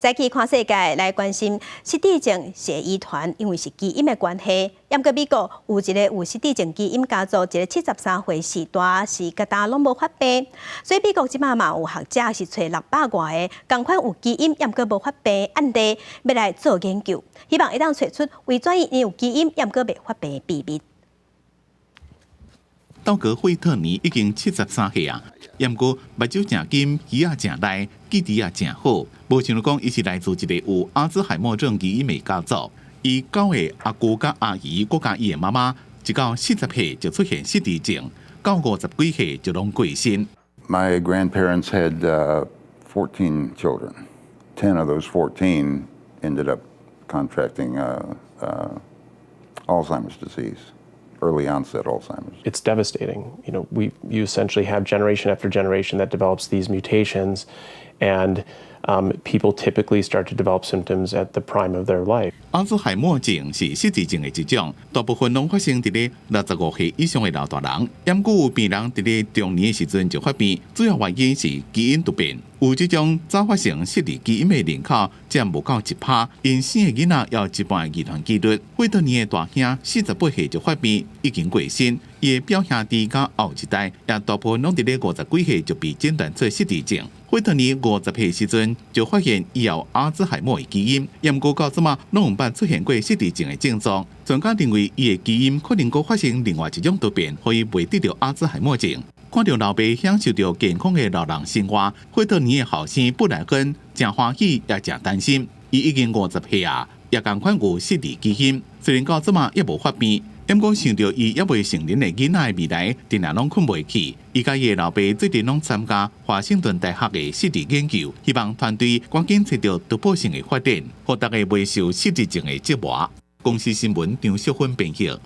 再去看世界來關心失智症是遺傳，因為是基因的關係。毋過美國有一个有失智症基因家族，一个73歲序大是佮焦攏無發病，所以美國這擺嘛有學者是揣600外个仝款有基因，毋過無發病案例，欲來做研究，希望會當揣出為怎𪜶有基因，毋過袂發病的秘密。道格惠特尼已經73歲啊，毋過目睭誠金，耳仔誠利，記憶也誠好。無想著講，伊是來自一个有阿茲海默症基因的家族。伊九个阿舅佮阿姨，閣加伊的媽媽，一到40歲就出現失智症，到50幾歲就攏過身。 My grandparents had 14 children. 10 of those 14 ended up contracting Alzheimer's disease, early onset Alzheimer's. It's devastating. You essentially have generation after generation that develops these mutations, and people typically start to develop symptoms at the prime of their life. 阿茲海默症是失智症的一種，大部分攏發生佇咧65歲以上的老大人，毋過有病人佇咧中年的時陣就發病，主要原因是基因突變。有這種早發生失智基因的人口佔無夠1趴，𪜶生的囡仔有一半的遺傳幾率。惠特尼的大兄48歲就發病，已經過身。伊的表兄弟佮後一代也大部分攏佇咧50幾歲就被診斷出失智症。惠特尼50歲時陣就發現伊有阿茲海默的基因，毋過到這馬攏毋捌出現過失智症的症狀。專家認為伊的基因可能閣發生另外一種突變，予伊袂得著阿茲海默症。看著老爸享受著健康的老人生活，惠特尼的後生布萊恩誠歡喜也誠擔心。伊已經50歲啊，也仝款有失智基因，雖然到這馬猶無發病，毋過想著伊猶未成年的囡仔的未來，定定攏睏袂去。伊佮伊的老爸最近攏參加華盛頓大學的失智研究，希望團隊趕緊揣著突破性的發展，予大家袂受失智症的折磨。公視新聞張淑芬編譯。